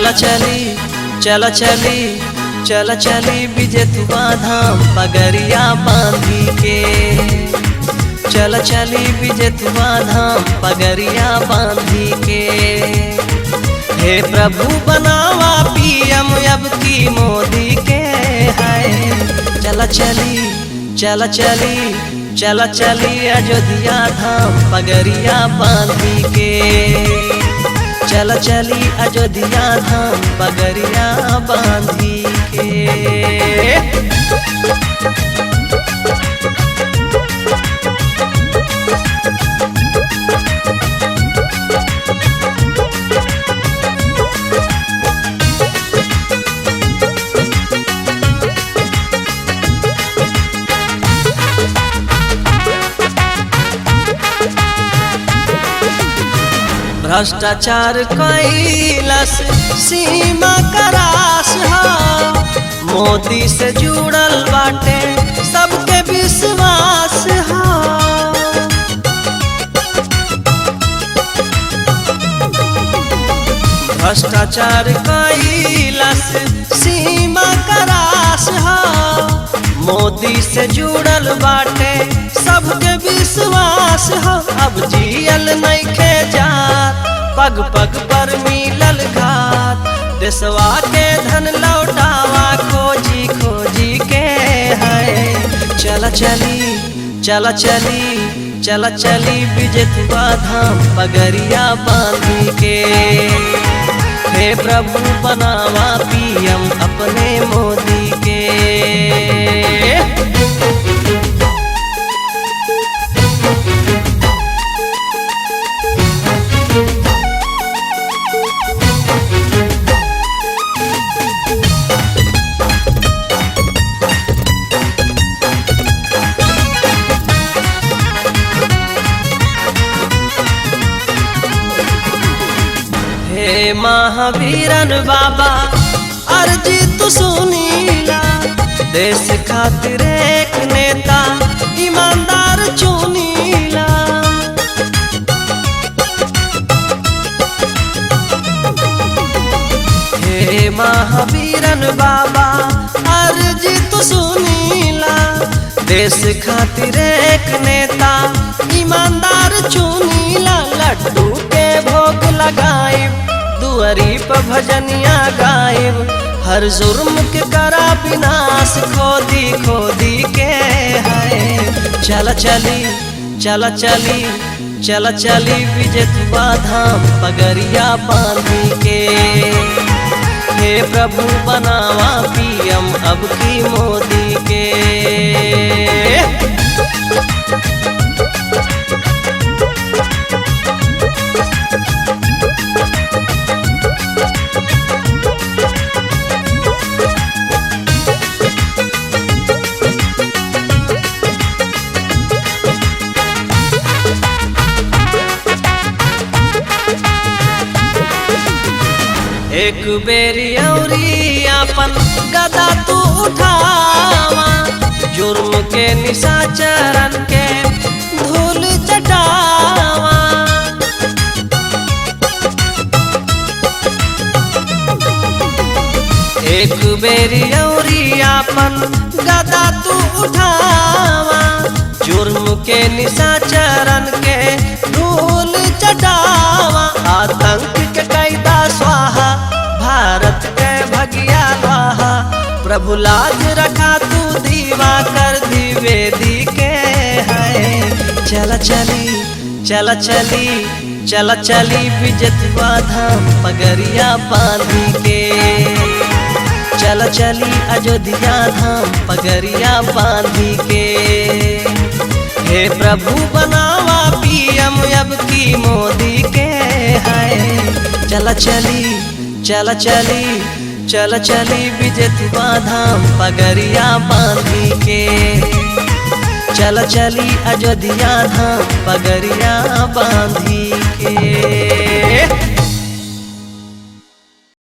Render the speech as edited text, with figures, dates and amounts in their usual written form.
चला चली चला चली चला चली बिजेथुआ धाम पगरिया बांधी के। चला चली बिजेथुआ धाम पगरिया बांधी के। हे प्रभु बनावा पीएम अब की मोदी के है। चला चली चला चली चला चली अयोध्या धाम पगरिया बांधी के। चला चली अयोध्या धाम पगरिया बांधी के। भ्रष्टाचार कैलस सीमा करास हो, मोदी से जुड़ल बाटे सबके विश्वास हो। भ्रष्टाचार कैलस सीमा करास हो, मोदी से जुड़ल बाटे सबके विश्वास हो। अब जियल नइखे जात पग पग पर मिलल घात, देशवा के धन लौटावा खोजी खोजी के है। चला चली चला चली चला चली बिजेथुआ धाम पगरिया बांधी के। हे प्रभु बनावा पीएम अपने मोदी के। हे महावीरन बाबा अर्जी तू सुनीला, देश खातिर एक नेता ईमानदार चुनीला। हे महावीरन बाबा अर्जी तू सुनीला, देश खातिर एक नेता ईमानदार चुनीला। लड्डू के भोग लगाइब दुअरी पर भजनिया गायब, हर जुर्म के करा विनाश खोदी खोदी के है। चला चली चला चली चला चली बिजेथुआ धाम पगरिया बांधी के। हे प्रभु बनावा पीएम अब की मोदी के। एक बेरी औरी आपन गदा तू उठावा, जुर्म के निशाचरन के धूल चटावा। एक बेरी औरी आपन गदा तू उठावा, जुर्म के निशाचरन के धूल चटावा। आतंक के कैदा स्वाहा, भारत के भगिया लाहा, प्रभु लाज रखा तू दीवा कर द्विवेदी के है। चला चली चला चली चला चली बिजेथुआ धाम पगरिया बांधी के। चला चली अयोध्या धाम पगरिया बांधी के। हे प्रभु बनावा पीएम अब की मोदी के है। चला चली चला चली चला चली बिजेथुआ धाम पगरिया बांधी के। चला चली अयोध्या धाम पगरिया बांधी।